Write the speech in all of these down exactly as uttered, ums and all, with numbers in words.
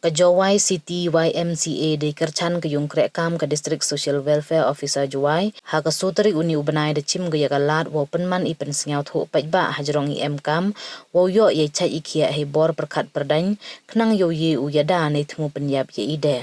Ka Jowai City Y M C A da kyrchan ka yung krehkaam ka District Social Welfare Officer Jowai, ha ka soo tarik uni u bnai da chim ka ya ka lad wow pynman i pynsñiawthooh paidbah hajrong i emkaam wow yoh yei chait i khiah hei bor pyrkhat pyrdaiñ, khnang yow ye u yada nei thmu pynyap ya i de.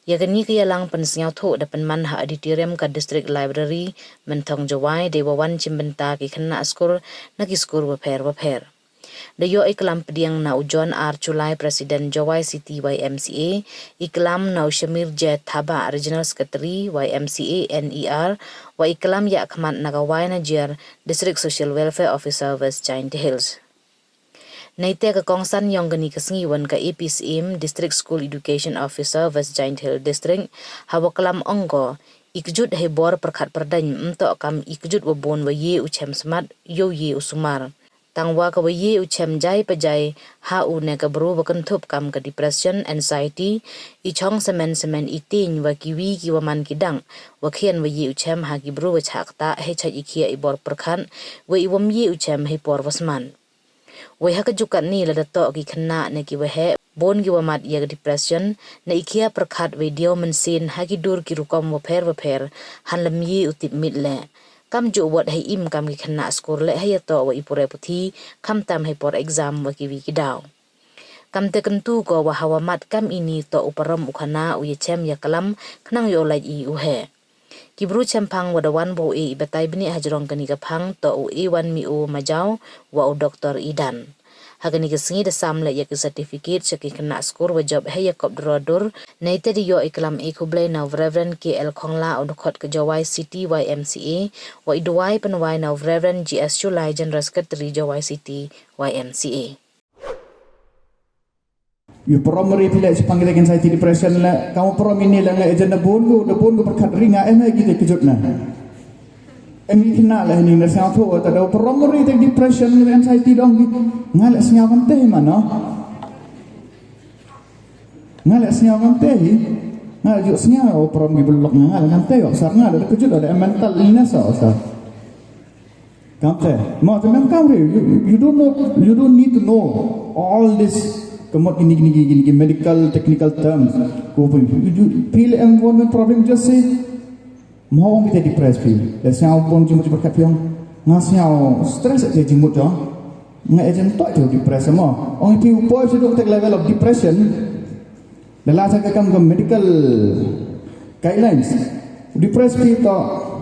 Ya kani ka yalang pynsñiawthooh da pynman ha auditorium ka District Library, Mynthong Jowai, deiwa wan chimbynta ki khynnah skur na ki skur wapher wapher. Da yoh i klam pdiang na u John R Chulai, President Jowai City Y M C A, i klam na u Shamir J Thabah, Regional Secretary Y M C A N E R, wa i klam yakhmat na ka Wai Najiar, District Social Welfare Officer, West Jaintia Hills. Neite ka kongsan yong kani ka sngi wan ka A P Syiem, District School Education Officer, West Jaintia Hills District, hawa klam ong ko, i kjut hei bor pyrkhat pyrdaiñ ym toh kam i kjut wa boon wa ye u chem smat, yow ye u sumar. Tangwa ka wa ye u chem jai pa jai, ha u ne ka bru wa kynthup kam ka depression, anxiety, i chong semen semen i tieñ wa kiwi kiwa man ki dang, wa khian wa ye u chem ha ki bru wa chah ktah hei chait i khiah i bor pyrkhat, wa i wym ye u chem hei por wa smat. Wei ha ka jukatni lada toh ki khynnah ne ki waheh, boon kiwa mat ya ka depression, ne i khiah pyrkhat wei diaw mynsien ha ki dur ki rukom wapher wapher, hanlym ye u tipmit leh. Kamjooh wat hei im kam ki khynnah skur leh hei yatoh wa i pule puthi, khamtam hei por exam wa kiwi ki daw. Kamte kyntu ko wa hawa mat kam ini toh u parom u khana u yachem yaklam, khnang yow lait i u heh. Ki bru chemphang wa da wan wow e i batai bniah hajrong kani ka phang toh u Ewanmio Majaw wa u Doctor Idan. Ha kani ka sngi da sam leh ya ki certificate cha ki khynnah skur wa jop hei yakop dro dur, neite da yoh i klam e khublei na u Reverend K L Khongla, u dkhot ka Jowai City Y M C A, wa i duwai pynwai na u Reverend G S Chulai, General Secretary Jowai City Y M C A. Yu parom ri phi leh chiphang ki te anxiety depression leh, kam u parom ini leh nga ejen da boon ko, da boon ko pyrkhat ri nga em hei ki te kjut na. Em ki khynnah leh ini na sñiawthooh, ta da u parom ri te depression leh anxiety dong ki. Nga leh sñiaw kam te hi mano. Nga leh sñiaw kam te hi. Nga leh ju sñiaw u parom ki bulok nga, nga leh kam te yo. Sar nga leh da kjut, da em mental illness o sar. Kamte, mo te mem kam re, you, you don't know, you don't need to know all this, ka mut kini, kini, kini, kini medical, technical terms. Ko pun, you, you feel em boon problem, just say, mo ong ki te depressed feel. Leh sñiaw boon jingmut jingpyrkhat phi ong, nga sñiaw stress te jingmut jong, nga ejen toh te depressed mo. Ong phi u poi sa dooh te level of depression, da la cha ka kam ka medical guidelines. Depressed feel toh,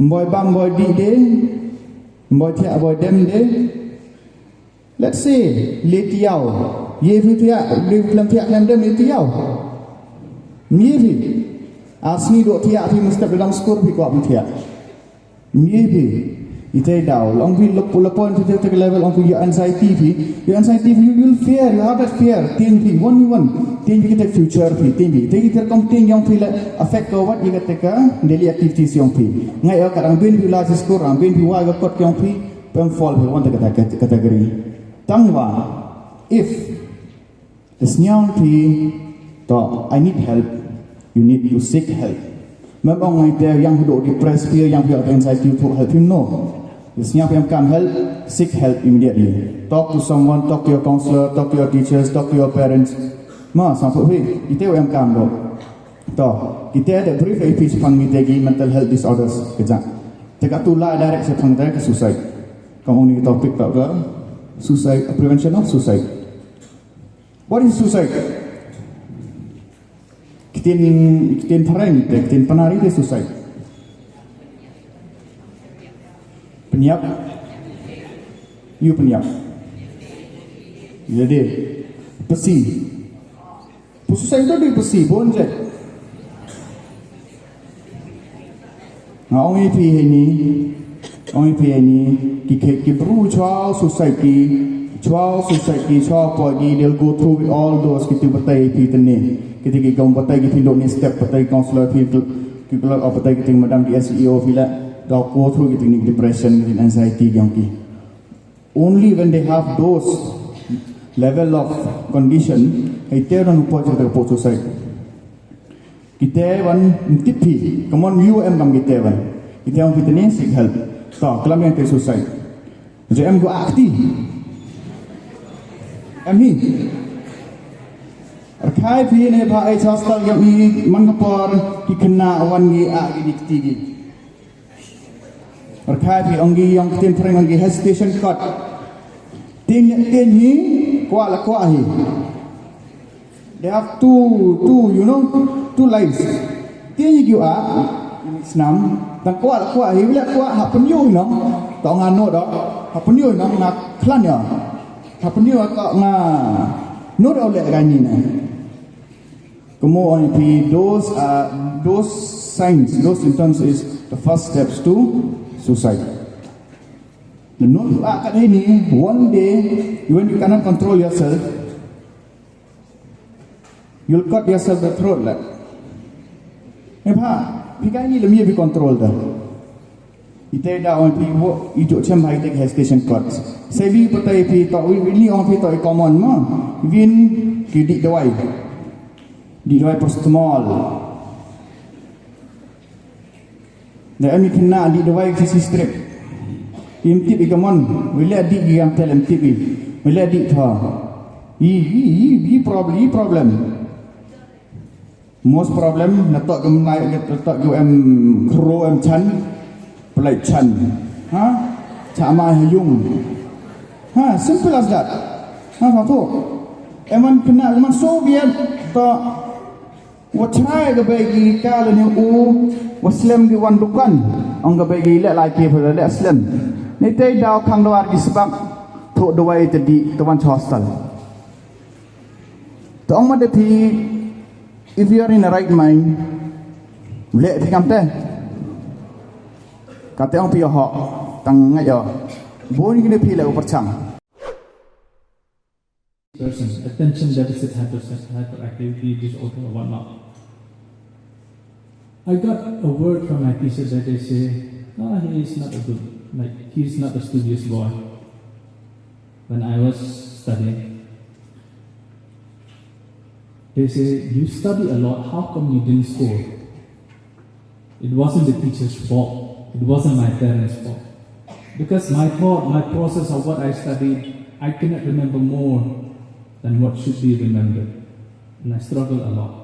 Mboi bam, mboi dih de, mboi thiah, mboi dem de. Let's say, le tiaw. Ye phi thiah, le phi khlem thiah, khlem dem, le tiaw. Ye phi. Ar sngi dooh thiah phi, mynstep da dang skur phi kwah phi thiah. Ye phi. Itæ i daw. Ong phi lap, lap poi phi te, te level, ong phi ya anxiety phi. Ya anxiety phi, you, you'll fear, you have that fear. Tieñ phi, wan, wan. Tieñ phi kitæ future phi, tieñ phi. Te itæ i kam tieñ yong phi leh affect ko wat ya katæ ka daily activities yong phi. Nga ya ka dang bien phi la cha skur, dang bien phi wa ya ka kot yong phi, pem fall phi wan te katæ ka category. Tangwa, if te sñiaw phi, toh, I need help, you need to seek help. Mem ong itæ yang phi dooh depressed phi, yang phi dooh anxiety, toh help him, no. Te sñiaw phi em kam help, seek help immediately. Talk to someone, talk to your counselor, talk to your teachers, talk to your parents. Ma, sñiaw phi, itæ em kam dooh. Toh, kitæ da brief i phi chiphang kitæ ki mental health disorders, ka jang. Te katu lai direct chiphang te ka suicide. Kam ong ini ki topic toh ka suicide, prevention of suicide. What is suicide? Ktien, ktien phareng te, ktien Pnar i te suicide. Pynyap. Yu pynyap. Yu de. Pasi. Pu suicide toh du pasi, boon je. Nga ong i phi heini, ong i phi heini, ki, ki, ki bru chwa suicide ki, chwa suicide ki, chwa poi ki, they'll go through with all those, kitu batai phi tene. Kitu ki kam batai ki phi dooh ni step, batai counselor phi, ki, ki, batai kitu madam ki S E O phi la, they'll go through kitu ni depression, kitu anxiety yong ki. Only when they have those level of condition, heitæ u poi cha ka suicide. Kitæ wan tip phi, kammon yu em kam kitæ wan. Kitæ wan kitæ ni seek help. Toh, klam yong te suicide. Je em ko akti. Em hi. Kai phi ne pha, e hostel yong i man ka por ki khynnah wan ki a ki dikti ki. Ar kai phi ong ki yong ktien phareng ong ki hesitation court. Tin ne tin hi, kwah la kwah hi. They have two, two, you know, two lives. Tin hi ki a snam, tang kwah la kwah hi, le kwah ha pynyoh nong. To nga no do, ha pynyoh nong nga khlan ya. Ha pynyoh to nga no do le ka ni ne. Kamo ong phi, those are, those signs, those symptoms is the first steps to suicide. The no, ah, kat ini, one day, when you cannot control yourself, you'll cut yourself the throat, like. Em ha, phi ka ni le mi phi control da. Ite da ong phi wo, i tu chem hai te hesitation court. Sebi patai phi to, wi, wi ni ong phi to i common mo. Win ki di dawai. Di dawai paracetamol. Da em i khynnah di dawai ki si strip. Im tip i common, wi le di ki yang tel im tip i. Wi le di tho. I, i, i, i problem, i problem. Most problem, na to gam lai, na to gam em khro em chan, pelai chan. Ha? Cha ma ha yung. Ha, simple as that. Ha, ha to. Em man kena, em man Soviet, to, wa chrai ka bai ki ka le ni u, wa slem ki wan dukan. Ong ka bai ki le lai ki pha le slem. Ni te daw khang dawar ki sbak, to dawai te di, to wan hostel. To ong ma de phi, if you are in the right mind, le phi kam te. Ka te ong phi ho, tang ngai yo. Bun ki de phi le u pyrchang. Person, attention deficit hyper-, hyperactivity disorder or whatnot. I got a word from my teacher that they say, "Ah, he is not a good, like, he is not a studious boy." When I was studying, they say, "You study a lot, how come you didn't score?" It wasn't the teacher's fault. It wasn't my parents' fault. Because my thought, my process of what I studied, I cannot remember more than what should be remembered. And I struggle a lot.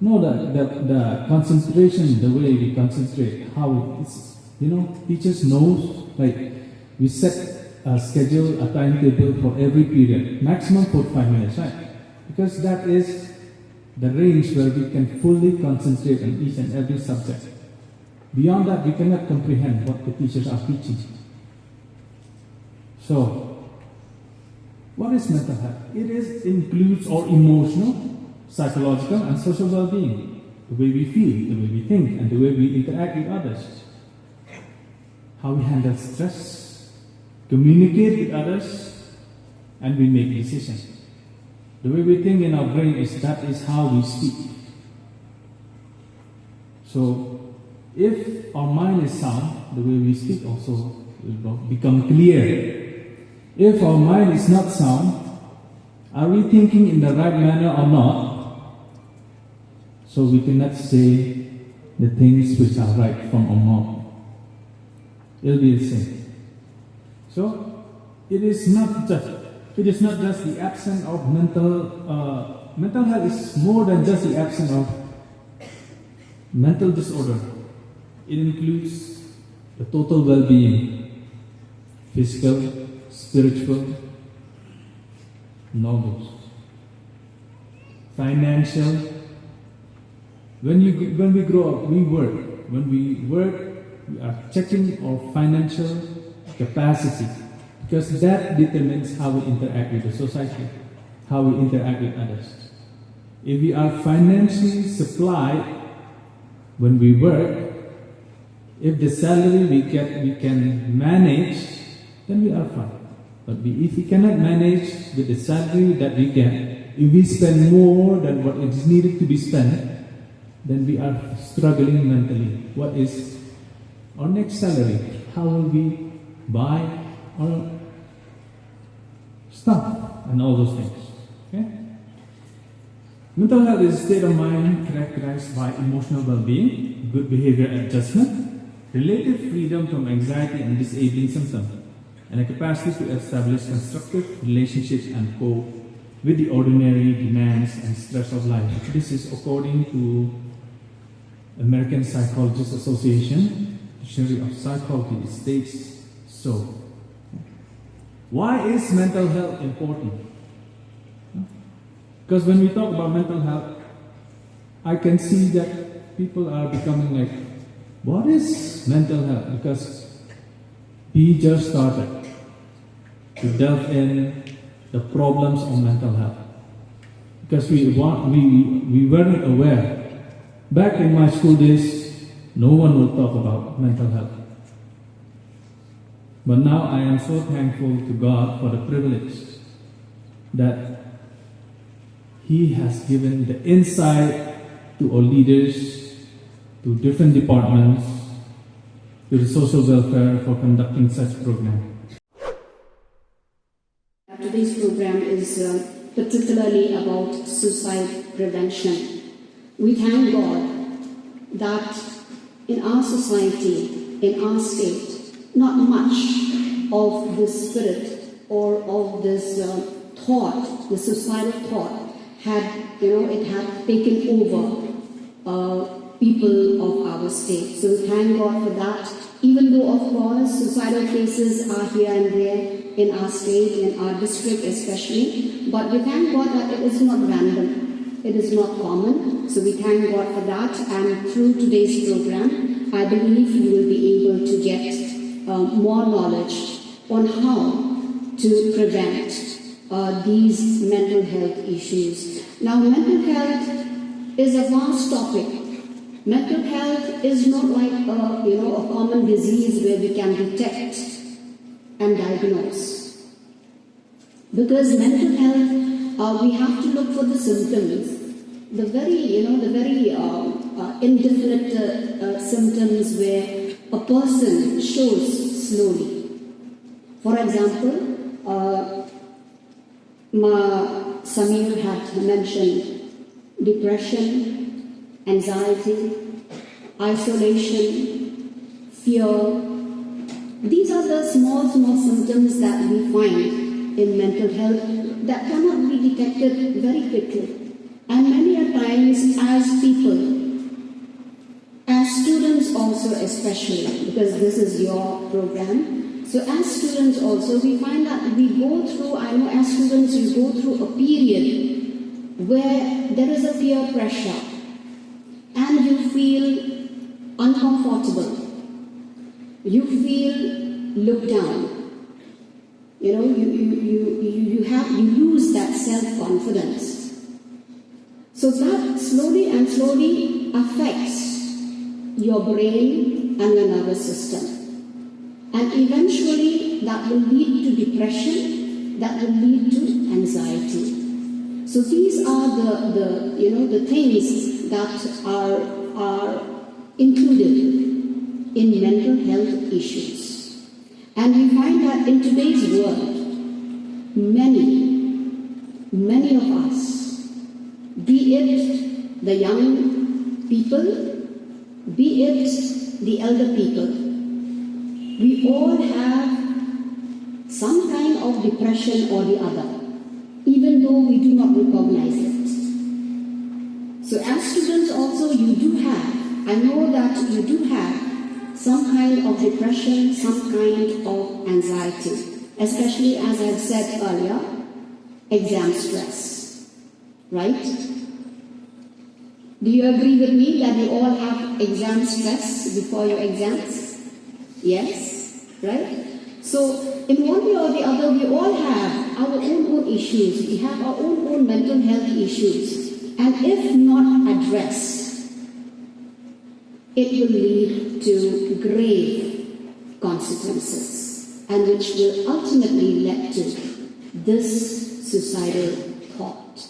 No, the, the, the concentration, the way we concentrate, how it's, you know, teachers knows, like, we set a schedule, a timetable for every period, maximum forty-five minutes, right? Because that is the range where we can fully concentrate on each and every subject. Beyond that, we cannot comprehend what the teachers are teaching. So, what is mental health? It is, includes our emotional, psychological, and social well-being, the way we feel, the way we think, and the way we interact with others. How we handle stress, communicate with others, and we make decisions. The way we think in our brain is, that is how we speak. So, if our mind is sound, the way we speak also will go-, become clear. If our mind is not sound, are we thinking in the right manner or not? So we cannot say the things which are right from our mouth. It'll be the same. So, it is not just, it is not just the absence of mental, uh, mental health is more than just the absence of mental disorder. It includes the total well-being, physical, spiritual, and all those. Financial. When you, when we grow up, we work. When we work, we are checking our financial capacity, because that determines how we interact with the society, how we interact with others. If we are financially supplied when we work, if the salary we get, we can manage, then we are fine. But we, if we cannot manage with the salary that we get, if we spend more than what is needed to be spent, then we are struggling mentally. What is our next salary? How will we buy our stuff and all those things? Okay? Mental health is a state of mind characterized by emotional well-being, good behavior adjustment, relative freedom from anxiety and disabling symptoms, and a capacity to establish constructive relationships and cope with the ordinary demands and stress of life. This is according to American Psychologists Association Dictionary of Psychology. It states so. Why is mental health important? Because when we talk about mental health, I can see that people are becoming like, "What is mental health?" Because we just started to delve in the problems of mental health. Because we want, we, we weren't aware. Back in my school days, no one would talk about mental health. But now I am so thankful to God for the privilege that He has given the insight to our leaders, to different departments, to the social welfare for conducting such program. Today's program is, uh, particularly about suicide prevention. We thank God that in our society, in our state, not much of this spirit or of this, uh, thought, the suicidal thought, had, you know, it had taken over, uh, people of our state. So we thank God for that. Even though, of course, suicidal cases are here and there in our state, in our district especially, but we thank God that it is not random. It is not common. So we thank God for that. And through today's program, I believe you will be able to get, uh, more knowledge on how to prevent, uh, these mental health issues. Now, mental health is a vast topic. Mental health is not like a, you know, a common disease where we can detect and diagnose. Because mental health, uh, we have to look for the symptoms, the very, you know, the very, uh, uh, indefinite, uh, uh, symptoms where a person shows slowly. For example, uh, Ma Samir had mentioned depression, anxiety, isolation, fear. These are the small, small symptoms that we find in mental health that cannot be detected very quickly. And many a times, as people, as students also, especially, because this is your program, so as students also, we find that we go through, I know as students, you go through a period where there is a peer pressure and you feel uncomfortable, you feel looked down. You know, you, you, you, you, you have, you lose that self-confidence. So that slowly and slowly affects your brain and your nervous system. And eventually that will lead to depression, that will lead to anxiety. So these are the, the, you know, the things that are, are included in mental health issues. And we find that in today's world, many, many of us, be it the young people, be it the elder people, we all have some kind of depression or the other, even though we do not recognize it. So as students also, you do have, I know that you do have some kind of depression, some kind of anxiety, especially as I've said earlier, exam stress, right? Do you agree with me that you all have exam stress before your exams? Yes, right? So, in one way or the other, we all have our own, own issues. We have our own, own mental health issues. And if not addressed, it will lead to grave consequences, and which will ultimately lead to this suicidal thought.